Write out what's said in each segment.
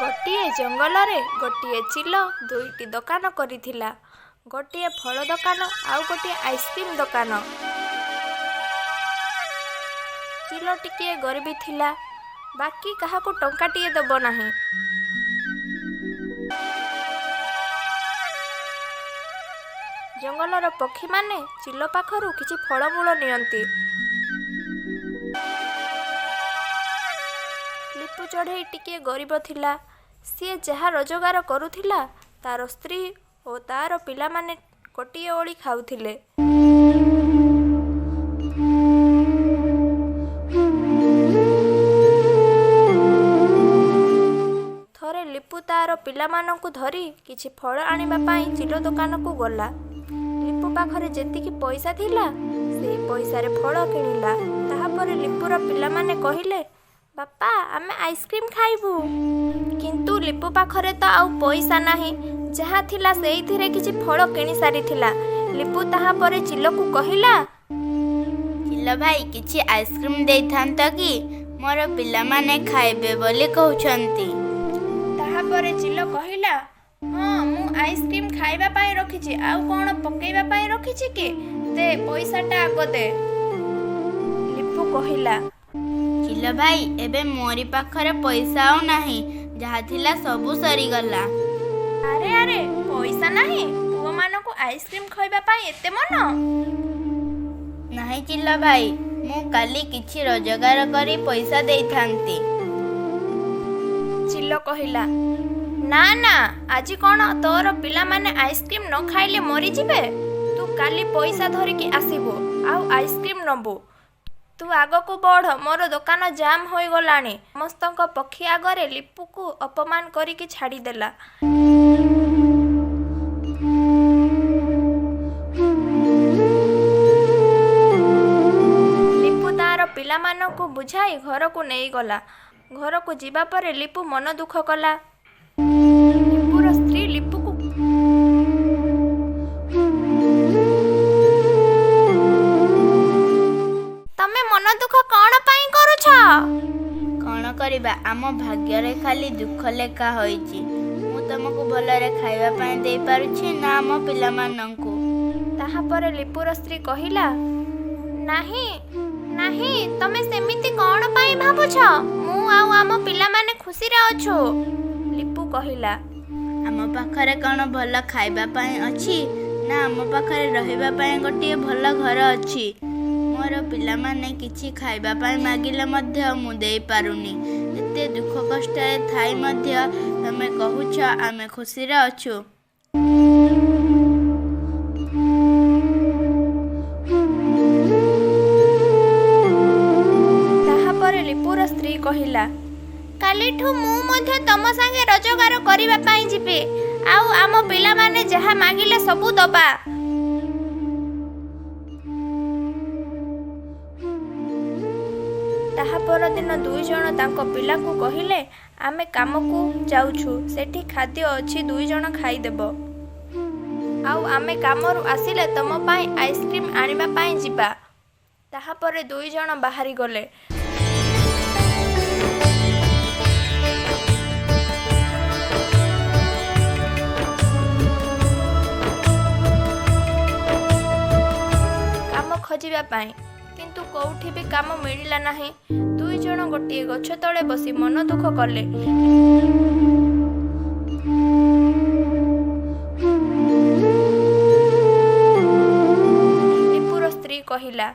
ଗୋଟିଏ ଜଙ୍ଗଲରେ ଗୋଟିଏ ଚିଲ ଦୁଇଟି ଦୋକାନ କରିଥିଲା। ଗୋଟିଏ ଫଳ ଦୋକାନ ଆଉ ଗୋଟିଏ ଆଇସ୍କ୍ରିମ୍ ଦୋକାନ। ଚିଲ ଟିକିଏ ଗରିବୀ ଥିଲା, ବାକି କାହାକୁ ଟଙ୍କାଟିଏ ଦେବ ନାହିଁ। ଜଙ୍ଗଲର ପକ୍ଷୀମାନେ ଚିଲ ପାଖରୁ କିଛି ଫଳମୂଳ ନିଅନ୍ତି। ଲିପୁ ଚଢ଼େଇ ଟିକିଏ ଗରିବ ଥିଲା। ସିଏ ଯାହା ରୋଜଗାର କରୁଥିଲା, ତାର ସ୍ତ୍ରୀ ଓ ତାର ପିଲାମାନେ ଗୋଟିଏ ଓଳି ଖାଉଥିଲେ। ଥରେ ଲିପୁ ତାର ପିଲାମାନଙ୍କୁ ଧରି କିଛି ଫଳ ଆଣିବା ପାଇଁ ଚିଲ ଦୋକାନକୁ ଗଲା। ଲିପୁ ପାଖରେ ଯେତିକି ପଇସା ଥିଲା, ସେଇ ପଇସାରେ ଫଳ କିଣିଲା। ତାହାପରେ ଲିପୁର ପିଲାମାନେ କହିଲେ, ବାପା, ଆମେ ଆଇସ୍କ୍ରିମ୍ ଖାଇବୁ। କିନ୍ତୁ ଲିପୁ ପାଖରେ ତ ଆଉ ପଇସା ନାହିଁ। ଯାହା ଥିଲା ସେଇଥିରେ କିଛି ଫଳ କିଣି ସାରିଥିଲା। ଲିପୁ ତାହାପରେ ଚିଲକୁ କହିଲା, ଚିଲ ଭାଇ, କିଛି ଆଇସ୍କ୍ରିମ୍ ଦେଇଥାନ୍ତ କି? ମୋର ପିଲାମାନେ ଖାଇବେ ବୋଲି କହୁଛନ୍ତି। ତାହାପରେ ଚିଲ କହିଲା, ହଁ, ମୁଁ ଆଇସ୍କ୍ରିମ୍ ଖାଇବା ପାଇଁ ରଖିଛି, ଆଉ କ'ଣ ପକେଇବା ପାଇଁ ରଖିଛି କି? ଦେ, ପଇସାଟା ଆଗ ଦେ। ଲିପୁ କହିଲା, ଚିଲ ଭାଇ, ଏବେ ମୋରି ପାଖରେ ପଇସା ଆଉ ନାହିଁ, ଯାହା ଥିଲା ସବୁ ସରିଗଲା। ଆରେ ଆରେ, ପଇସା ନାହିଁ? ପୁଅମାନଙ୍କୁ ଆଇସ୍କ୍ରିମ୍ ଖାଇବା ପାଇଁ ଏତେ ମନ? ନାହିଁ ଚିଲ ଭାଇ, ମୁଁ କାଲି କିଛି ରୋଜଗାର କରି ପଇସା ଦେଇଥାନ୍ତି। ଚିଲ କହିଲା, ନା ନା, ଆଜି କ'ଣ ତୋର ପିଲାମାନେ ଆଇସ୍କ୍ରିମ୍ ନ ଖାଇଲେ ମରିଯିବେ? ତୁ କାଲି ପଇସା ଧରିକି ଆସିବୁ ଆଉ ଆଇସ୍କ୍ରିମ୍ ନବୁ। ତୁ ଆଗକୁ ବଢ଼, ମୋର ଦୋକାନ ଜାମ୍ ହୋଇଗଲାଣି। ସମସ୍ତଙ୍କ ପକ୍ଷୀ ଆଗରେ ଲିପୁକୁ ଅପମାନ କରିକି ଛାଡ଼ିଦେଲା। ଲିପୁ ତାର ପିଲାମାନଙ୍କୁ ବୁଝାଇ ଘରକୁ ନେଇଗଲା। ଘରକୁ ଯିବା ପରେ ଲିପୁ ମନ ଦୁଃଖ କଲା। ଲିପୁର ସ୍ତ୍ରୀ ଲିପୁକୁ, ତମେ ମନ ଦୁଃଖ କ'ଣ ପାଇଁ କରୁଛ? କ'ଣ କରିବା, ଆମ ଭାଗ୍ୟରେ ଖାଲି ଦୁଃଖ ଲେଖା ହୋଇଛି। ମୁଁ ତମକୁ ଭଲରେ ଖାଇବା ପାଇଁ ଦେଇପାରୁଛି ନା ଆମ ପିଲାମାନଙ୍କୁ। ତାହାପରେ ଲିପୁର ସ୍ତ୍ରୀ କହିଲା, ନାହିଁ ନାହିଁ, ତମେ ସେମିତି କ'ଣ ପାଇଁ ଭାବୁଛ? ମୁଁ ଆଉ ଆମ ପିଲାମାନେ ଖୁସିରେ ଅଛୁ। ଲିପୁ କହିଲା, ଆମ ପାଖରେ କ'ଣ ଭଲ ଖାଇବା ପାଇଁ ଅଛି ନା ଆମ ପାଖରେ ରହିବା ପାଇଁ ଗୋଟିଏ ଭଲ ଘର ଅଛି? ମୋର ପିଲାମାନେ କିଛି ଖାଇବା ପାଇଁ ମାଗିଲେ ମଧ୍ୟ ମୁଁ ଦେଇପାରୁନି। ଏତେ ଦୁଃଖ କଷ୍ଟରେ ଥାଇ ମଧ୍ୟ ତମେ କହୁଛ ଆମେ ଖୁସିରେ ଅଛୁ। ତାହାପରେ ଲିପୁର ସ୍ତ୍ରୀ କହିଲା, କାଲିଠୁ ମୁଁ ମଧ୍ୟ ତମ ସାଙ୍ଗେ ରୋଜଗାର କରିବା ପାଇଁ ଯିବି, ଆଉ ଆମ ପିଲାମାନେ ଯାହା ମାଗିଲେ ସବୁ ଦବା। ତାହା ପରଦିନ ଦୁଇ ଜଣ ତାଙ୍କ ପିଲାଙ୍କୁ କହିଲେ, ଆମେ କାମକୁ ଯାଉଛୁ, ସେଠି ଖାଦ୍ୟ ଅଛି, ଦୁଇ ଜଣ ଖାଇଦେବ, ଆଉ ଆମେ କାମରୁ ଆସିଲେ ତମ ପାଇଁ ଆଇସ୍କ୍ରିମ୍ ଆଣିବା ପାଇଁ ଯିବା। ତାହାପରେ ଦୁଇ ଜଣ ବାହାରିଗଲେ କାମ ଖୋଜିବା ପାଇଁ, କିନ୍ତୁ କୋଉଠି ବି କାମ ମିଳିଲା ନାହିଁ। ଦୁଇ ଜଣ ଗୋଟିଏ ଗଛ ତଳେ ବସି ମନ ଦୁଃଖ କଲେ। ଲିପୁର ସ୍ତ୍ରୀ କହିଲା,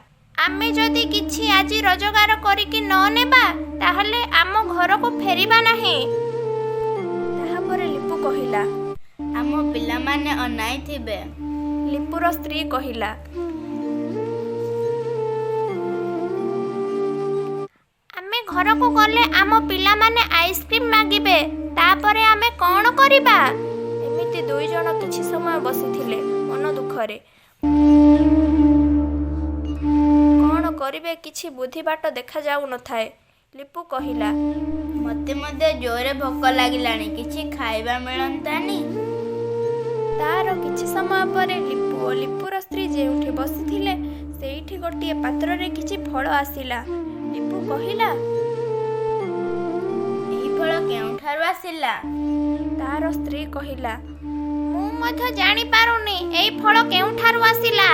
ଆମେ ଯଦି କିଛି ଆଜି ରୋଜଗାର କରିକି ନ ନେବା, ତାହେଲେ ଆମ ଘରକୁ ଫେରିବା ନାହିଁ। ତାହାପରେ ଲିପୁ କହିଲା, ଆମ ପିଲାମାନେ ଅନାଇଥିବେ। ଲିପୁର ସ୍ତ୍ରୀ କହିଲା, ଆମେ ଘରକୁ ଗଲେ ଆମ ପିଲାମାନେ ଆଇସ୍କ୍ରିମ୍ ମାଗିବେ, ତାପରେ ଆମେ କ'ଣ କରିବା? ଏମିତି ଦୁଇ ଜଣ କିଛି ସମୟ ବସିଥିଲେ ମନ ଦୁଃଖରେ। କ'ଣ କରିବେ କିଛି ବୁଦ୍ଧି ବାଟ ଦେଖାଯାଉନଥାଏ। ଲିପୁ କହିଲା, ମୋତେ ମଧ୍ୟ ଜୋରେ ଭୋକ ଲାଗିଲାଣି, କିଛି ଖାଇବା ମିଳନ୍ତାନି? ତାର କିଛି ସମୟ ପରେ ଲିପୁ ଓ ଲିପୁର ସ୍ତ୍ରୀ ଯେଉଁଠି ବସିଥିଲେ, ସେଇଠି ଗୋଟିଏ ପାତ୍ରରେ କିଛି ଫଳ ଆସିଲା। ଲିପୁ କହିଲା, ଏହି ଫଳ କେଉଁଠାରୁ କେଉଁଠାରୁ ଆସିଲା? ତାର ସ୍ତ୍ରୀ କହିଲା, ମୁଁ ମଧ୍ୟ ଜାଣିପାରୁନି ଏଇ ଫଳ କେଉଁଠାରୁ ଆସିଲା।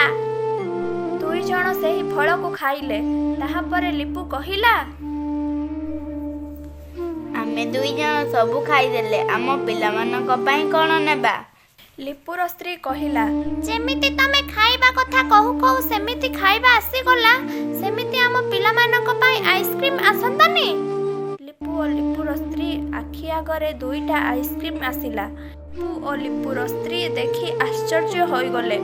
ଦୁଇ ଜଣ ସେହି ଫଳକୁ ଖାଇଲେ। ତାହାପରେ ଲିପୁ କହିଲା, ଆମେ ଦୁଇ ଜଣ ସବୁ ଖାଇଦେଲେ, ଆମ ପିଲାମାନଙ୍କ ପାଇଁ କ'ଣ ନେବା? ଲିପୁର ସ୍ତ୍ରୀ କହିଲା, ଯେମିତି ତମେ ଖାଇବା କଥା କହୁ କହୁ ସେମିତି ଖାଇବା ଆସିଗଲା, ସେମିତି ଆମ ପିଲାମାନଙ୍କ ପାଇଁ ଆଇସ୍କ୍ରିମ୍ ଆସନ୍ତାନି? ଲିପୁ ଓ ଲିପୁର ସ୍ତ୍ରୀ ଆଖି ଆଗରେ ଦୁଇଟା ଆଇସ୍କ୍ରିମ୍ ଆସିଲା। ଲିପୁ ଓ ଲିପୁର ସ୍ତ୍ରୀ ଦେଖି ଆଶ୍ଚର୍ଯ୍ୟ ହୋଇଗଲେ।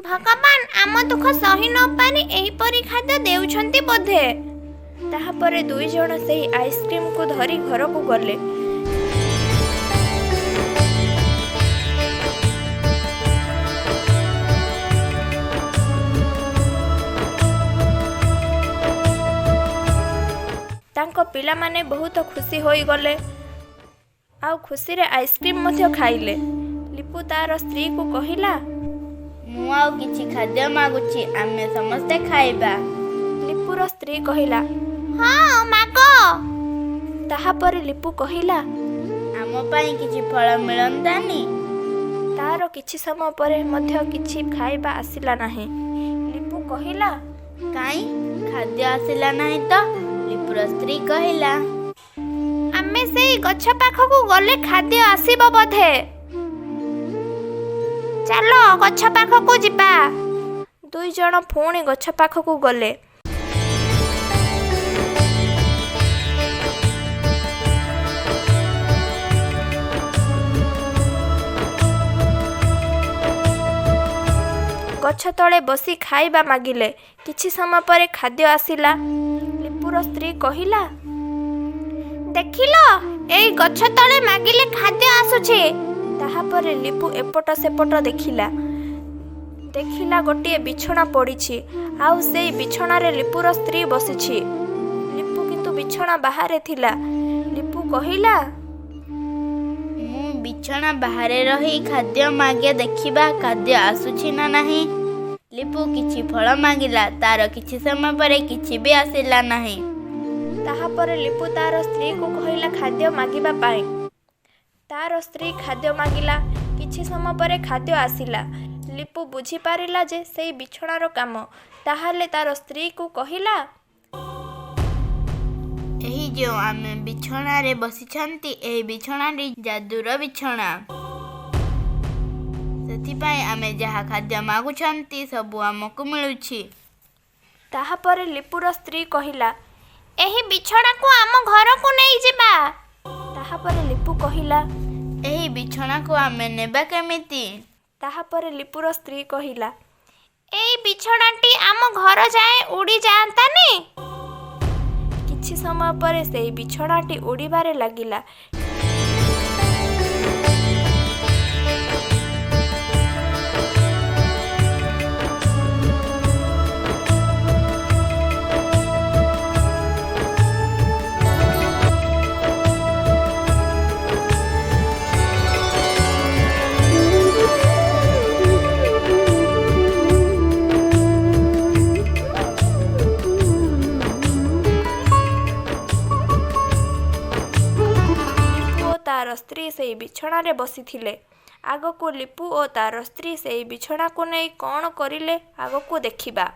ଭଗବାନ ଆମ ଦୁଃଖ ସହି ନପାରି ଏହିପରି ଖାଦ୍ୟ ଦେଉଛନ୍ତି ବୋଧେ। ତାହାପରେ ଦୁଇ ଜଣ ସେହି ଆଇସ୍କ୍ରିମ୍କୁ ଧରି ଘରକୁ ଗଲେ। ତାଙ୍କ ପିଲାମାନେ ବହୁତ ଖୁସି ହୋଇଗଲେ ଆଉ ଖୁସିରେ ଆଇସ୍କ୍ରିମ୍ ମଧ୍ୟ ଖାଇଲେ। ଲିପୁ ତାର ସ୍ତ୍ରୀକୁ କହିଲା, ମୁଁ ଆଉ କିଛି ଖାଦ୍ୟ ମାଗୁଛି, ଆମେ ସମସ୍ତେ ଖାଇବା। ଲିପୁର ସ୍ତ୍ରୀ କହିଲା, ହଁ ମାଗ। ତାହାପରେ ଲିପୁ କହିଲା, ଆମ ପାଇଁ କିଛି ଫଳ ମିଳନ୍ତାନି? ତାର କିଛି ସମୟ ପରେ ମଧ୍ୟ କିଛି ଖାଇବା ଆସିଲା ନାହିଁ। ଲିପୁ କହିଲା, କାଇଁ ଖାଦ୍ୟ ଆସିଲା ନାହିଁ ତ? ଲିପୁର ସ୍ତ୍ରୀ କହିଲା, ଆମେ ସେଇ ଗଛ ପାଖକୁ ଗଲେ ଖାଦ୍ୟ ଆସିବ ବୋଧେ। ଚାଲ ଗଛ ପାଖକୁ ଯିବା। ଦୁଇ ଜଣ ପୁଣି ଗଛ ପାଖକୁ ଗଲେ। ଗଛ ତଳେ ବସି ଖାଇବା ମାଗିଲେ। କିଛି ସମୟ ପରେ ଖାଦ୍ୟ ଆସିଲା। ଲିପୁର ସ୍ତ୍ରୀ କହିଲା, ଦେଖିଲ, ଏଇ ଗଛ ତଳେ ମାଗିଲେ ଖାଦ୍ୟ ଆସୁଛି। ତାହାପରେ ଲିପୁ ଏପଟ ସେପଟ ଦେଖିଲା। ଦେଖିଲା ଗୋଟିଏ ବିଛଣା ପଡ଼ିଛି ଆଉ ସେଇ ବିଛଣାରେ ଲିପୁର ସ୍ତ୍ରୀ ବସିଛି। ଲିପୁ କିନ୍ତୁ ବିଛଣା ବାହାରେ ଥିଲା। ଲିପୁ କହିଲା, ମୁଁ ବିଛଣା ବାହାରେ ରହି ଖାଦ୍ୟ ମାଗେ, ଦେଖିବା ଖାଦ୍ୟ ଆସୁଛି ନା ନାହିଁ। ଲିପୁ କିଛି ଫଳ ମାଗିଲା। ତାର କିଛି ସମୟ ପରେ କିଛି ବି ଆସିଲା ନାହିଁ। ତାହାପରେ ଲିପୁ ତାର ସ୍ତ୍ରୀକୁ କହିଲା ଖାଦ୍ୟ ମାଗିବା ପାଇଁ। ତାର ସ୍ତ୍ରୀ ଖାଦ୍ୟ ମାଗିଲା। କିଛି ସମୟ ପରେ ଖାଦ୍ୟ ଆସିଲା। ଲିପୁ ବୁଝିପାରିଲା ଯେ ସେଇ ବିଛଣାର କାମ। ତାହେଲେ ତାର ସ୍ତ୍ରୀକୁ କହିଲା, ଏହି ଯେଉଁ ଆମେ ବିଛଣାରେ ବସିଛନ୍ତି, ଏହି ବିଛଣାଟି ଯାଦୁର ବିଛଣା। ସେଥିପାଇଁ ଆମେ ଯାହା ଖାଦ୍ୟ ମାଗୁଛନ୍ତି ସବୁ ଆମକୁ ମିଳୁଛି। ତାହାପରେ ଲିପୁର ସ୍ତ୍ରୀ କହିଲା, ଏହି ବିଛଣାକୁ ଆମ ଘରକୁ ନେଇଯିବା। ତାହାପରେ ଲିପୁ କହିଲା, ଏହି ବିଛଣାକୁ ଆମେ ନେବା କେମିତି? ତାହାପରେ ଲିପୁର ସ୍ତ୍ରୀ କହିଲା, ଏଇ ବିଛଣାଟି ଆମ ଘର ଯାଏଁ ଉଡ଼ି ଯାଆନ୍ତାନି? କିଛି ସମୟ ପରେ ସେଇ ବିଛଣାଟି ଉଡ଼ିବାରେ ଲାଗିଲା। ଲିପୁ ଓ ତାର ସ୍ତ୍ରୀ ସେଇ ବିଛଣାରେ ବସିଥିଲେ। ଆଗକୁ ଲିପୁ ଓ ତାର ସ୍ତ୍ରୀ ସେଇ ବିଛଣାକୁ ନେଇ କ'ଣ କରିଲେ ଆଗକୁ ଦେଖିବା।